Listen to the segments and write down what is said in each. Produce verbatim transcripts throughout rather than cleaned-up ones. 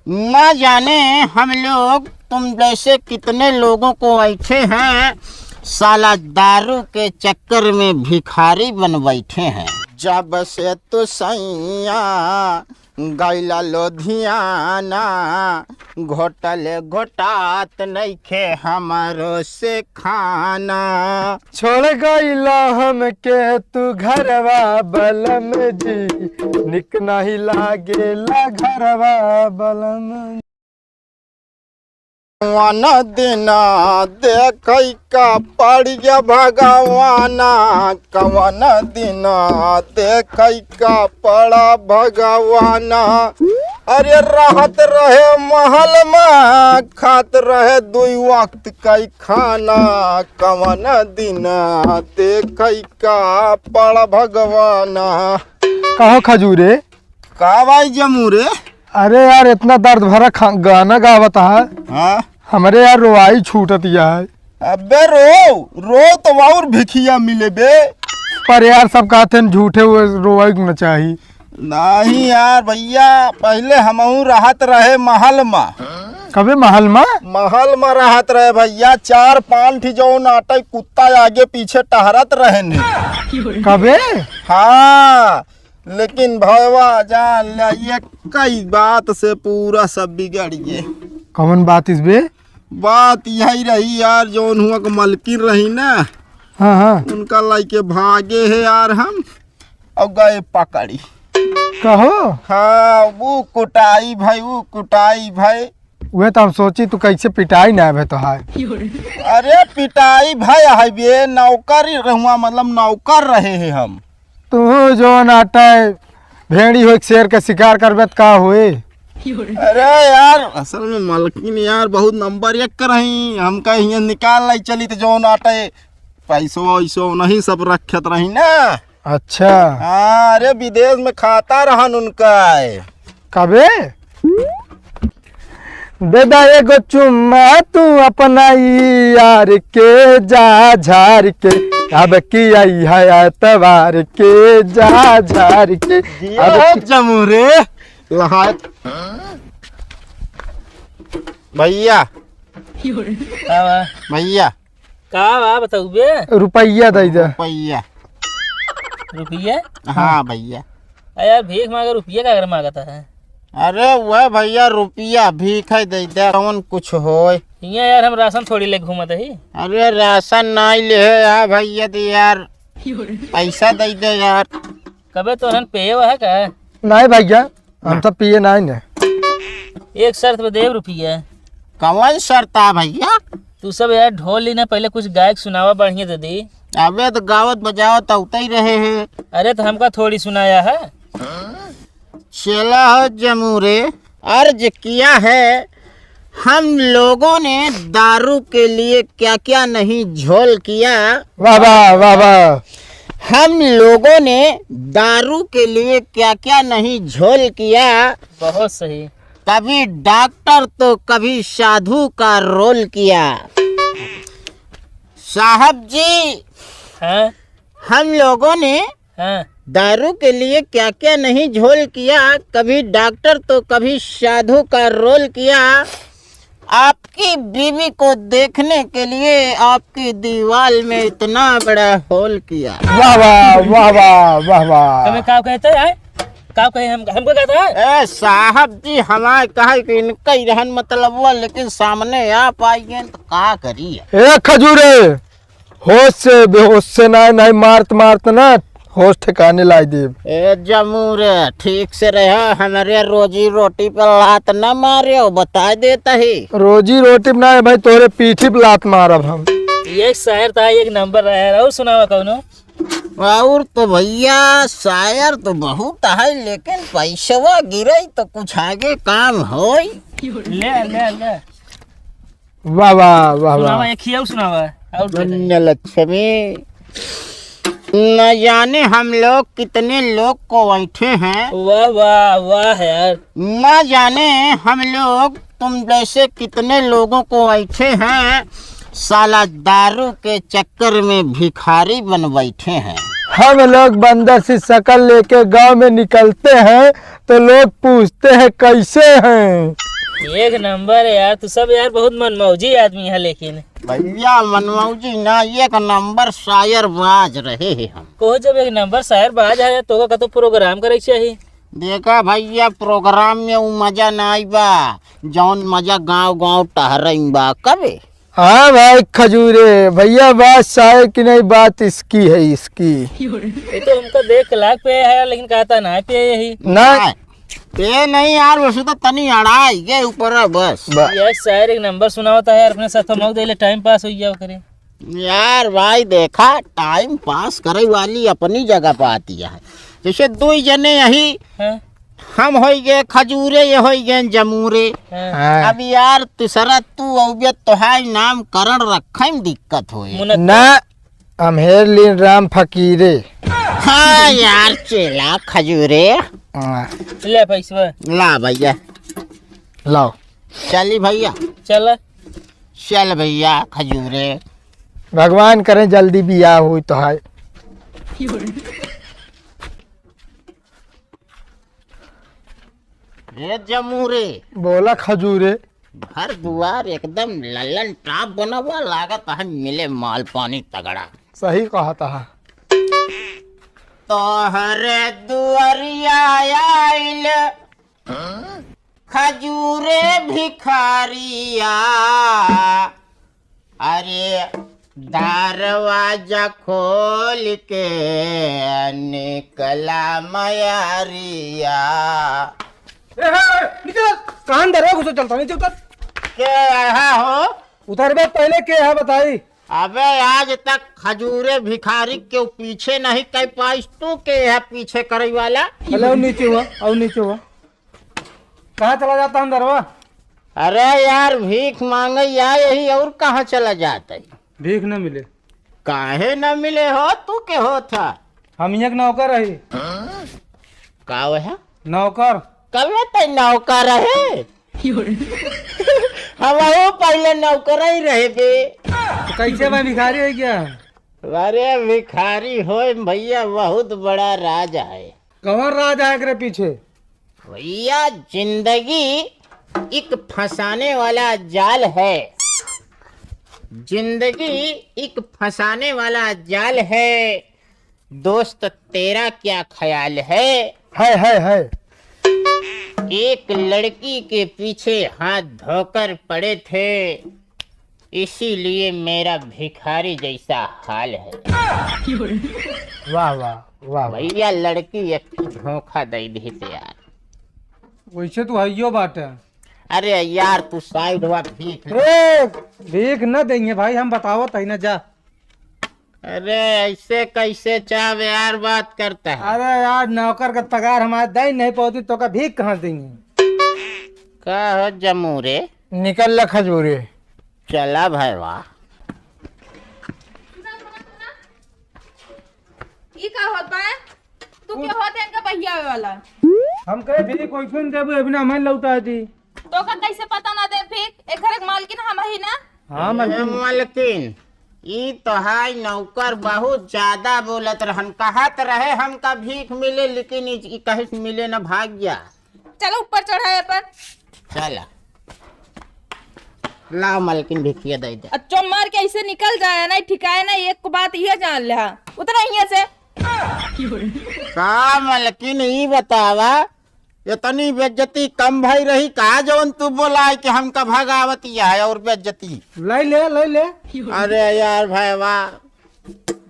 ना जाने हम लोग तुम जैसे कितने लोगों को ऐंठे हैं, साला दारू के चक्कर में भिखारी बन बैठे हैं। जब से तू सैया गैला लुधियाना, घोटल घोटात नइखे हमरो से खाना। छोड़ गइला हमके तू घरवा बलम जी, निक नहीं लागेला घरवा बलम। कवन दिन देखै का पड़िया भगवाना, कवन दिन देखै का पड़ा भगवाना। अरे रहत रहे महल मा, खात रहे दुई वक्त कई खाना, कवन दिन देखै का पड़ा भगवाना। कहो खजूरे, का भाई जमू रे? अरे यार, इतना दर्द भरा खा-, गाना गावत है। हाँ? हमरे यार रोवाई छूटत है। अबे रो, रो तो और भिखिया मिले बे। पर यार, सब कहते हैं झूठे वो रोवाई न चाही। नहीं यार भैया, पहले हमहू रहत रहे महल मा। कबे महल मा? महल मा रहत रहे भैया, चार पाँच ठी जौन आटे कुत्ता आगे पीछे टहरत रहे ने। कबे? हाँ, लेकिन भयवा जान ल्या, एक ही बात से पूरा सब बिगड़ गए। कौन बात इस बे? बात यही रही यार, जौन हुआ के मलकिन रही ना, हाँ, हाँ। उनका लाइके भागे है यार हम, और गए पकड़ी। कहो? हाँ, वो कुटाई भाई, वो कुटाई भाई। वह तो हम सोची तू कैसे पिटाई ना भे तो है। अरे पिटाई भाई है बे, नौकर ही रहुआ, मतलब नौकर रहे हैं हम। तू जो नाटा है, भेड़ी हो शेर का शिकार करबे त का होए? अरे यार, असल में मलकिन यार बहुत नंबर एक कर रही, हमका हियाँ निकाल लाई चली तो जो नाटा है, पैसो वैसो नहीं सब रखत रही ना। अच्छा। हाँ, अरे विदेश में खाता रहन उनका है। कबे? दे दा एगो चुम्मा तू अपना ई यार के जा झार के, अब की आई है एतवार के जा झार के। जिया अब की जमू रे। लहात। भैया। का बा? भैया। का बा बताऊ बे? रुपया दे दे। रुपया। रुपया? हाँ भैया। अरे यार, भीख मांगे, रुपया का अगर मांगता है? अरे वह भैया, रुपया भीख है, दे दे, कौन कुछ होए। हियाँ यार, हम राशन थोड़ी ले घूमत ही। अरे राशन नहीं ले है यार भैया, दे यार, पैसा दे दे यार। कबे तोहन पिए हुआ है का? नहीं भैया, हम ना। तो पिए नहीं ने। एक शर्त पे देब रुपया। कौन शर्त आ भैया? तू सब यार ढोल ली ना, पहले कुछ गायक सुनावा बढ़िया दे दी। अबे तो गावत बजावत तो उतई रहे हैं। अरे तो हमका थोड़ी सुनाया है। चला हो जमूरे, अर्ज किया है, हम लोगों ने दारू के लिए क्या-क्या नहीं झोल किया। वाह, वाह, वाह, वाह। हम लोगों ने दारू के लिए क्या-क्या नहीं झोल किया। बहुत सही। कभी डॉक्टर तो कभी साधु का रोल किया। साहब जी, हाँ? हम लोगों ने हाँ। दारू के लिए क्या-क्या नहीं झोल किया, कभी डॉक्टर तो कभी साधु का रोल किया। आपकी बीवी को देखने के लिए आपकी दीवाल में इतना बड़ा होल किया। वाह, वाह, वाह, वाह, वाह, वाह। तमे का कहते हैं? का कहे हम, हमको कहता है? ए साहब जी, हमारे कहे कि इनका ही रहन मतलब हुआ, लेकिन सामने आप आइए तो का करिए? ए खजूरे, होश से, बेहोश से ना, नहीं मारत मारत ना होश ठिकाने लाई देब। ए जमूरे, ठीक से रहा, हमरे रोजी रोटी पे लात ना मारियो, बता देता ही। रोजी रोटी पे ना है भाई, तोहरे पीठी पे लात मारब हम। ये शायर था, एक नंबर रहा है। और सुनावा कौनो? और तो भैया, शायर तो बहुत है, लेकिन पैसवा गिरे तो कुछ आगे काम होई। ले, ले, ले। वाह, वाह, वाह, वाह। सुनावा, एक ही और सुनावा, और दे दे। धन्य लक्ष्मी। न जाने हम लोग कितने लोग को ऐंठे हैं। वाह, वाह, वाह यार। न जाने हम लोग तुम जैसे कितने लोगों को ऐंठे हैं, साला दारू के चक्कर में भिखारी बन बैठे हैं। हम लोग बंदर सी शकल लेके गांव में निकलते हैं, तो लोग पूछते हैं, "कैसे हैं?" एक नंबर है यार, तू सब यार बहुत मनमौजी आदमी है, लेकिन भैया मनमौजी ना, एक नंबर शायरबाज रहे हैं हम। कहो जब एक नंबर शायरबाज है तो का तो प्रोग्राम करे चाहिए। देखा भैया, प्रोग्राम में वो मजा ना आई बा, जौन मजा गांव गांव टहरई बा। कबे हाँ भाई खजूरे, भैया बात शायर की नहीं, बात इसकी है, इसकी। ये तो हमको देख के लाग पे है, लेकिन कहता ना पे यही। ना। ए नहीं यार, वैसे तो तनी अड़ाई के ऊपर है बस। बा- यार शायर एक नंबर सुनावता है यार, अपने साथ हम दे ले, टाइम पास हो गया करे। यार भाई देखा, टाइम पास करे वाली अपनी जगह पे आती है। जैसे दो जने यही हाँ। हम होई गए खजूरे, ये होई गए जमूरे। हाँ। हाँ। अब यार तीसरा तू अउबे तोहार नामकरण रखे में दिक्कत होए। मुनक- ना, हम हेर लीन राम फकीरे। हाँ यार चेला खजूरे। हाँ। ले पैसवा। ला भैया। लाओ। चली भैया। चल। चल भैया खजूरे। भगवान करें जल्दी बियाह होई तोहार। रे जमूरे। बोला खजूरे। घर दुआर एकदम लल्लन टाप बनवा, लागत है मिले माल पानी तगड़ा। सही कहत है। तोहरे दुआरिया आइल खजूरे भिखारिया, अरे दरवाजा खोल के निकला मयारिया। ए, ए, ए, नीचे उतर। कहाँ अंदर है? घुसो चलता, नीचे उतर। के आया हो? उतर बे, पहले के है बताई। अबे आज तक खजूरे भिखारी के पीछे नहीं कर पाइस, तू के है पीछे करे वाला? अले, और नीचे हुआ, और नीचे हुआ। कहाँ चला जाता अंदरवा? अरे यार, भीख मांगे या यही, और कहाँ चला जाता है? भीख न मिले। काहे न मिले हो? तू के हो था? हम यहाँ के नौकर रही। का वह? नौकर। कल में तै नौकर रहे। हम वो पहले नौकर ही रहे बे। तो कैसे मैं भिखारी हो गया? अरे भिखारी होए भैया, बहुत बड़ा राज है। कौन राज है एकरे पीछे? भैया, जिंदगी एक फंसाने वाला जाल है। जिंदगी एक फंसाने वाला जाल है। दोस्त, तेरा क्या ख्याल है? है, है, है। एक लड़की के पीछे हाथ धोकर पड़े थे, इसीलिए मेरा भिखारी जैसा हाल है। वाह, वाह, वाह, वाह। भैया, लड़की एक ठो धोखा दे दी थे यार। वैसे तो हइयो बाटे। अरे यार, तू साइड हुआ, भीख ले। ए, भीख न देंगे भाई, हम बतावत है ना, जा। अरे, ऐसे कैसे चाव यार बात करता है? अरे यार, नौकर का पगार हमारे दे नहीं पावती, तो का भीख कहाँ से देंगे? का हो जमूरे? निकल ला खजूरे। चला भाई, वाह। ई का होत बा? तू के होत है इनका बहियावे वाला? हम कहे भी कोई सुन देबू, अभी ना मन लौटा दी। तो का कैसे पता ना दे भीख? एक घर के मालकिन हम ही ना। हाँ, ए, मालकिन। मालकिन, ई तोहार नौकर बहुत ज्यादा बोलत रहन, कहत रहे हमका भीख मिले, लेकिन ई, ई कहीं से मिले ना, भाग गया। चलो ऊपर चढ़ाए पर। चला। लाओ मालकिन, भिखिया दे दे। अच्छा मार के ऐसे निकल जाए ना, ठिकाए ना, एक बात ये जान ले। उतरा यहाँ से। का मालकिन, ई बतावा, इतनी बेइज्जती कम भई रही का, जवन तू बोलाए कि हमका भगावत यह है और बेइज्जती? ले ले, ले ले। अरे यार भाई वाह,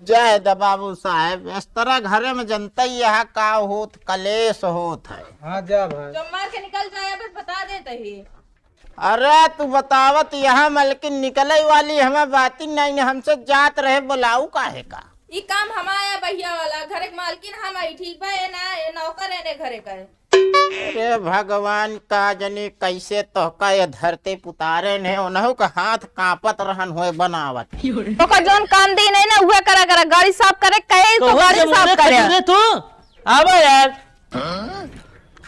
जय द बाबू साहेब, इस तरह घरे में जनता ही यहाँ का होत, कलेश होत है। हाँ जा भाई। जो मार के निकल जाए, बस बता देते ही। अरे तू बतावत यहाँ मलकिन निकले वाली हमें बात ही नहीं, हमसे जात रहे, बोलाऊ काहे का? ई काम हमारा बहिया वाला, घर के मालकिन हम आई, ठीक बा? ए ना, ए नौकर एने घरे का है। अरे भगवान, का जनी कैसे तोहका ये धरती पुतारे ने, उनहु का हाथ कांपत रहन होए बनावत। तोका जौन काम दी नहीं ना, उहे करा करा, गाड़ी साफ करे, कहे तो कहो गाड़ी जब साफ उन्हें करे। खजूरे तू, आवा यार।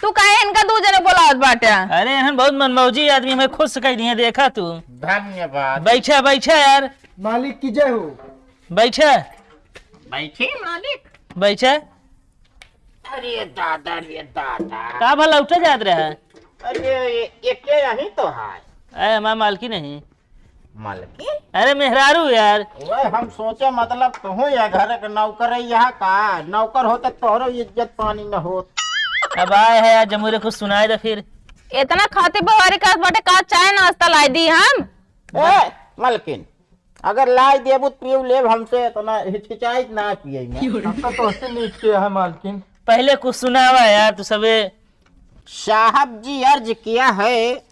तू काहे इनका दू जने बोलावत बाटे? अरे, एहन बहुत मनमौजी आदमी, हमें खुश कर दिए, देखा तू। धन्यवाद। बैठा, बैठा यार। मालिक की जय हो। बैठा। बैठे मालिक। बैठा। अरे दादा, अरे दादा। का भला उठे जात रहा? अरे, ये, ये के यहीं तो है? अरे, हमार मालकिन नहीं। मालकिन? अरे, मेहरारू यार। वह हम सोचे, मतलब, तुहूँ या घर के नौकर है यहाँ का? नौकर होते तोहरो इज्जत पानी न होत। अब आए है यार, जमूरे कुछ सुनाए दे फिर। इतना खातिर बवारी करत बाटे का, चाय नाश्ता लाई दी हम? ए, मालकिन, अगर लाई देबू त पियो लेब, हमसे इतना हिचकिचाइत ना पिए में। हम तो तोहसे नीक के है मालकिन। पहले कुछ सुनावा यार तू सबे। साहब जी अर्ज किया है,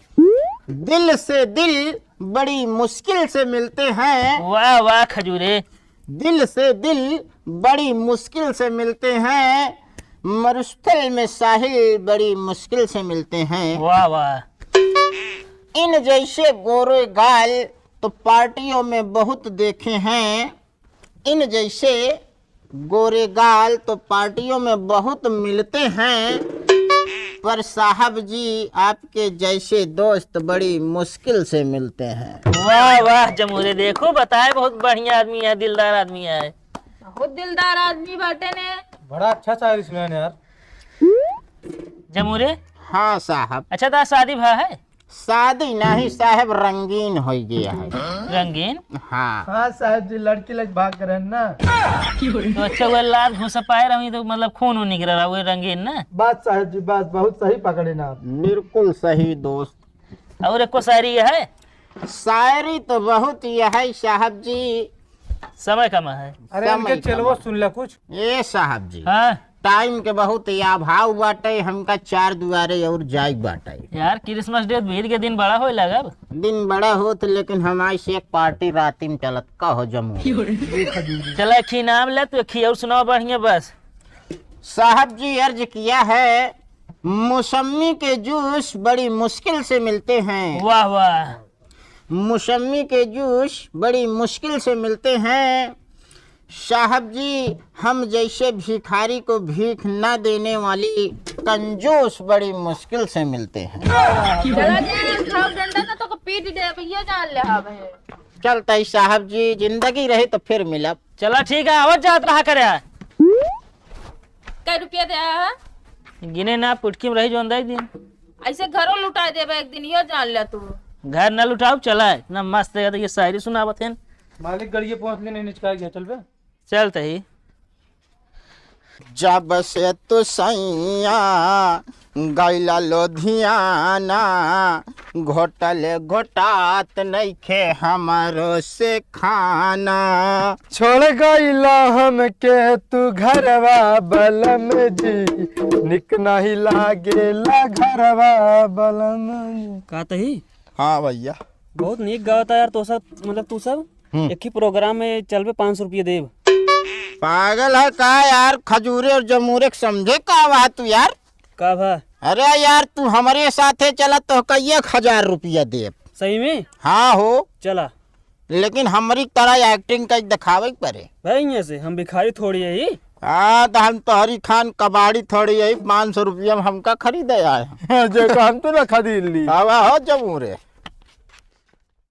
दिल से दिल बड़ी मुश्किल से मिलते हैं। वाह, वाह, खजूरे। दिल से दिल बड़ी मुश्किल से मिलते हैं, मरुस्थल में साहिल बड़ी मुश्किल से मिलते हैं। वाह, वाह। इन जैसे गोरे गाल तो पार्टियों में बहुत देखे हैं, इन जैसे गोरे गाल तो पार्टियों में बहुत मिलते हैं, पर साहब जी, आपके जैसे दोस्त बड़ी मुश्किल से मिलते हैं। वाह, वाह, जमूरे, देखो, बताए, बहुत बढ़िया आदमी है, दिलदार आदमी है। बहुत दिलदार आदमी बाटे ने। बड़ा अच्छा शायरी सुनाए ने यार। जमूरे। हाँ साहब। अच्छा, तो शादी भा है? शादी नहीं साहब, रंगीन हो गया है। रंगीन? हाँ। हाँ साहब जी, लड़की लग भाग करे ना। तो अच्छा, वो लाल घुसा पाए रही तो मतलब खून वून निकल रहा, वो रंगीन ना? बस साहब जी, बस, बहुत सही पकड़े ना आप। बिल्कुल सही दोस्त। और एक को शायरी है? शायरी तो बहुत यह है साहब जी। समय कम है। अरे, समय इनके चेलवो कम। सुन ले कुछ। ए साहब जी। हाँ। टाइम के बहुत अभाव बाटे, हमका चार दुआरे और जाए बाटे। यार, क्रिसमस डे बीत के दिन बड़ा होए लगब। दिन बड़ा होत, लेकिन हमारे से एक पार्टी राती में चलत का हो जमू। चला, एक ही नाम ले, तू एक ही और सुनाओ बढ़िया बस। साहब जी अर्ज किया है, मौसमी के जूस बड़ी मुश्किल से मिलते हैं। वाह, वाह। मौसमी के जूस बड़ी मुश्किल से मिलते हैं। साहब जी, हम जैसे भिखारी को भीख न देने वाली कंजूस बड़ी मुश्किल से मिलते हैं। चला जे, खाओ डंडा ना तो को पीट दे, अब ये जान ले, हाँ भाई। चलता ही साहब जी, जिंदगी रही तो फिर मिलब। चला ठीक है, आवत जात रहा करे। कै रुपया दे आया है? गिने ना, पुटकी में रही जो अंदर एक दिन। ऐसे घरों लुटा देबे एक दिन, यो जान ले तू। घर ना लुटाओ, चला है। इतना मस्त है, तो ये शायरी सुनावत है। मालिक गड़िए पहुँच लेने निचका गया, चल बे। चल तही। जब से तू सैया गैला लुधियाना, घोटल घोटात नइखे हमरो से खाना। छोड़ गइला हमके तू घरवा बलम जी, निक नहीं लागेला घरवा बलम जी। का तही? हाँ भैया। बहुत नीक गावता यार, तो सब, मतलब, तू सब हम्म। एक ही प्रोग्राम में चलबे, पाँच सौ रुपये देब। पागल है का यार, खजूरे और जमूरे के समझे का बा तू यार? का भा? अरे यार, तू हमरे साथे चला, तोहका एक हजार रुपया देब। सही में? हाँ हो। चला। लेकिन हमरी तरह एक्टिंग कइ देखावे के परे। भाई, यहाँ से हम भिखारी थोड़ी है ही। हाँ, तो हम तोहरी खान कबाड़ी थोड़ी है, पाँच सौ रुपया में हमका खरीदे आए हैं। जो तो हम तो ना खरीद ली। आवा हो जमूरे।